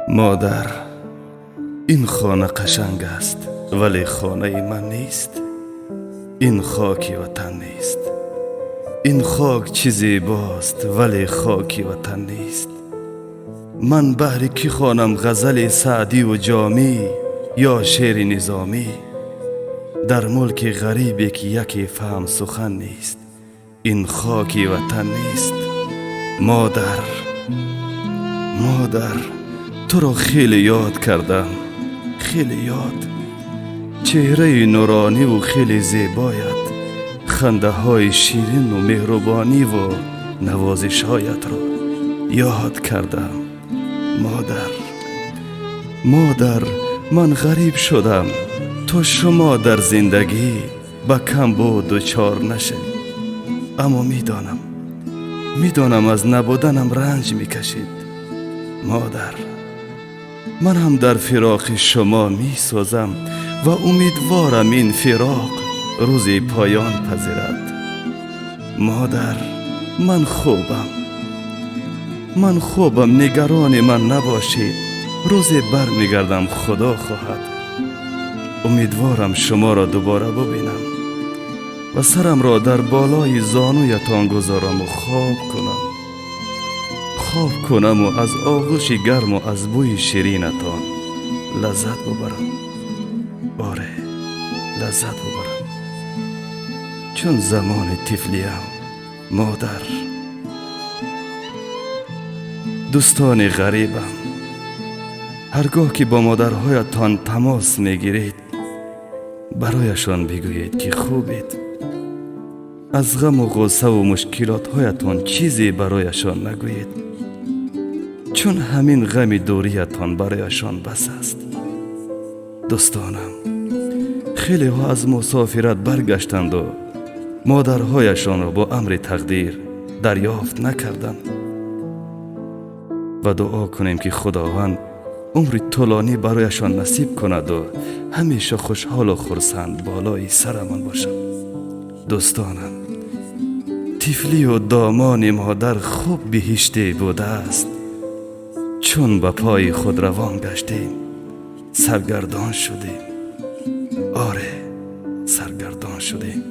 Модар, ин хона қашанг аст, вале хонаи ман нест. Ин хоки ватан нест. Ин хок чӣ зебост, вале хоки ватан нест. Ман баҳри кӣ хонам ғазали Саъдиву Ҷомӣ ё шеъри Низомӣ дар мулки ғарибе, ки яке фаҳм сухан нест? Ин хоки ватан нест. Модар, модар, туро хеле ёд кардам, хеле ёд. Чеҳраи нурониву хеле зебоят, хандаҳои ширину меҳрубониву навозишҳоятро ёд кардам. Модар, модар, ман ғариб шудам, то шумо дар зиндагӣ ба камбуд дучор нашавед. Аммо медонам, медонам, аз набуданам ранҷ мекашед. Модар, ман ҳам дар фироқи шумо месӯзам ва умедворам, ин фироқ рӯзе поён пазирад. Модар, ман хубам, ман хубам, нигарони ман набошед. Рӯзе бармегардам, Худо хоҳад. Умедворам шуморо дубора бубинам ва сарамро дар болои зонуятон гузораму хоб кунам, хоб кунаму аз оғӯши гарму аз бӯи ширинатон лаззат бубарам. Оре, лаззат бубарам, чун замони тифлиям. Модар, дӯстони ғарибам, ҳаргоҳ ки бо модарҳоятон тамос мегиред, барояшон бигӯед, ки хубед. Аз ғаму ғуссаву мушкилотҳоятон чизе барояшон нагӯед, чун ҳамин ғами дуриятон барояшон бас аст. Дӯстонам, хелеҳо аз мусофират баргаштанду модарҳояшонро бо амри тақдир дарёфт накарданд. Ва дуо кунем, ки Худованд умри тӯлонӣ барояшон насиб кунаду ҳамеша хушҳолу хурсанд болои сарамон бошад. Дӯстонам, тифлию домони модар хуб биҳиште будааст. Чун ба пои худ равон гаштем, саргардон шудем. Оре, саргардон шудем.